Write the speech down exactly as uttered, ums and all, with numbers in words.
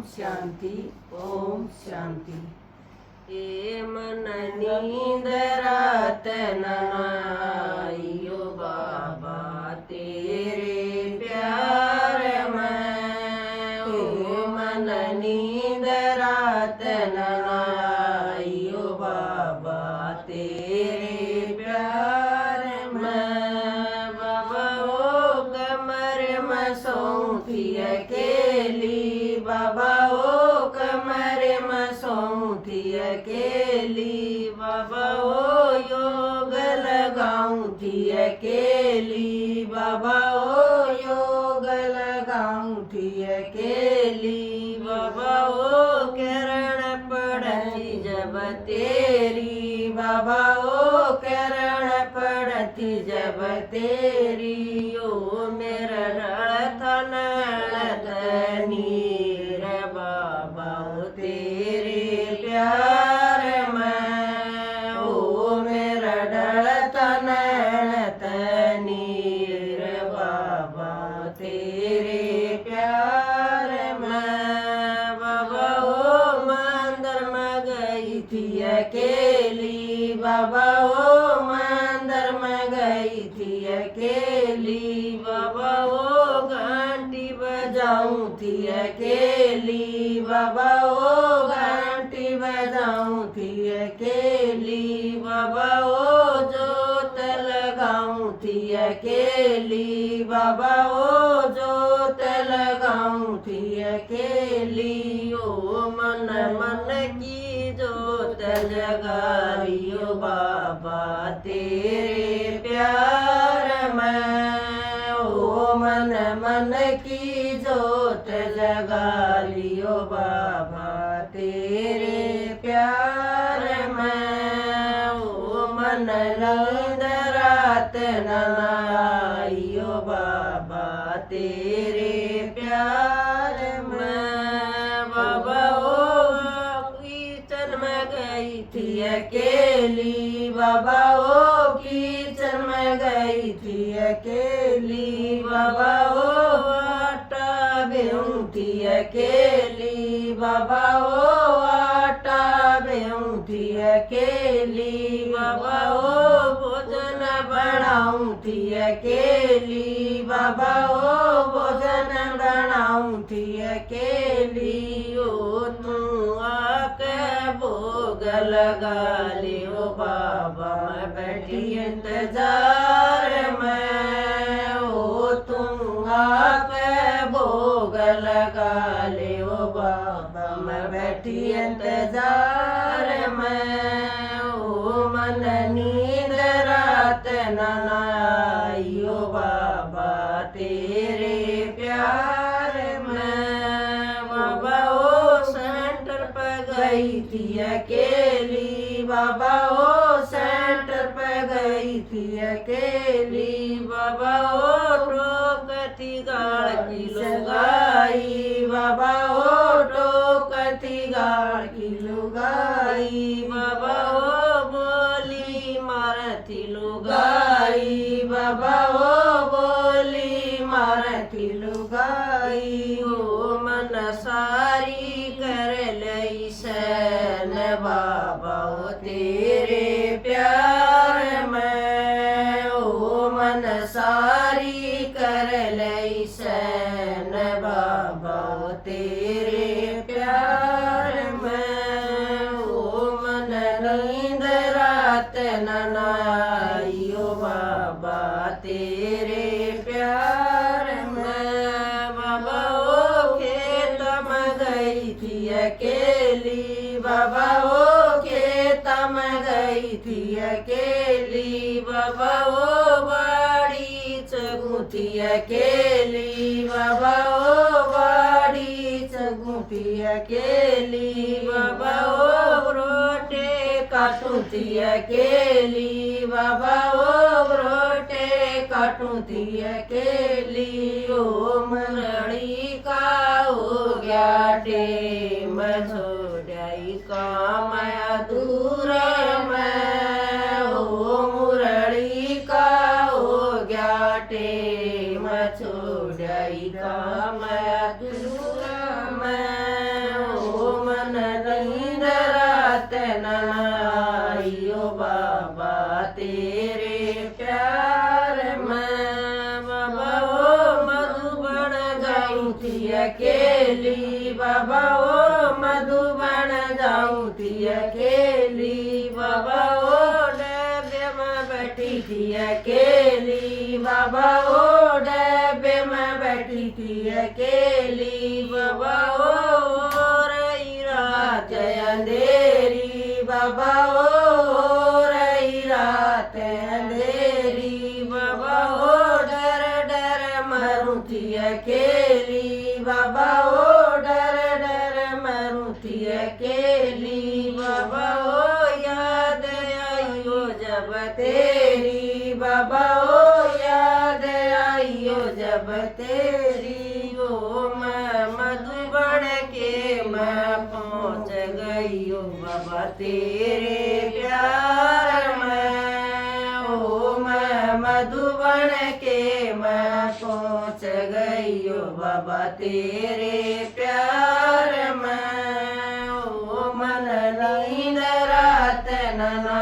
शांति, ओम शांति। ए मन नींद रात ननाइयो बाबा तेरे प्यार में। ओ मन नींद रात ननाइयो बाबा तेरे प्यार में। बाबा ओ कमर में सोऊं थी अकेली, बाबा ओ कमर में सोऊं थी अकेली, बाबा ओ योग लगाऊं थी अकेली, बाबा ओ योग लगाऊं थी अकेली, बाबा ओ किरण पड़ती जब तेरी, बाबा ओ किरण पड़ती जब तेरी, ओ मेरा ढलता नैन तै नीर बाबा ओ तेरे प्यार में। ओ मेरा ढलता नैन तै नीर बाबा तेरे प्यार में। बाबा ओ मंदिर में गई थी अकेली, बाबा ओ मंदिर में गई थी अकेली, बाबा ओ घंटी बजाऊं थी अकेली, बाबा ओ घंटी बजाऊं थी अकेली, बाबा ओ जोत लगाऊं थी अकेली, बाबा ओ जोत लगाऊं थी अकेली। ओ मन मन की जोत जगा लियो बाबा तेरे प्यार में। ओ मन मन की जोत जगा लियो बाबा तेरे प्यार में। ओ मन नींद रात ननाइयो बाबा तेरे प्यार में। बाबा ओ कीचन में गई थी अकेली, बाबा ओ कीचन में गई थी अकेली, बाबा ओ आटा बेऊं थी अकेली, बाबा ओ आटा बेऊं थी अकेली, बाबा ओ भोजन बनाऊं थी अकेली, बाबा ओ भोजन बनाऊं थी अकेली। ओ तू आके भोग लगा लियो बाबा, मैं बैठी इंतजार में। ओ तू आके भोग लगा लियो बाबा, मैं बैठी इंतजार में। ओ मन नींद रात ननाइयो बाबा तेरे प्यार में। बाबा ओ सेंटर पे गई थी अकेली, बाबा ओ सेंटर पे गई थी अकेली, बाबा ओ टोक थी गाल की लुगाई, बाबा ओ टोक थी गाल की लुगाई, बाबा ओ बोली मार थी लुगाई, बाबा ओ बोली मार थी लुगाई। ओ मन सारी कर लई सै न बाबा ओ तेरे प्यार में। ओ मन सारी कर लई सै न बाबा ओ तेरे प्यार में। ओ मन नींद रात ननाइयो बाबा तेरे प्यार में। बाबा ओ खेत में गई थी अकेली, बाबा ओ खेत में गई थी अकेली, बाबा ओ बाड़ी चगू थी अकेली, बाबा ओ बाड़ी चगू थी अकेली, बाबा ओ रोटे काटू थी अकेली, बाबा ओ रोटे काटू थी अकेली। ओ मुरली का हो गया टेम, छोड़ाई काम अधूरा मैं। ओ मुरली का हो गया टेम, छोड़ाई काम अधूरा मैं। थी अकेली बाबा ओ, मधुबन जाऊं थी अकेली बाबा ओ, डब्बे में बैठी थी अकेली बाबा ओ, डब्बे में बैठी थी अकेली बाबा ओ, रही रात अंधेरी बाबा ओ, रही रात अंधेरी बाबा ओ, डर डर मरूं थी अकेली बाबा ओ, डर डर मरूं थी अकेली बाबा ओ, याद आइयो जब तेरी बाबा ओ, याद आइयो जब तेरी ओ, मैं मधुबन के मैं पहुँच गई ओ बाबा तेरे प्यार में ओ, मैं मधुबन के मैं पहुँच गई ओ बाबा तेरे प्यार में ओ, मन नींद रात नैना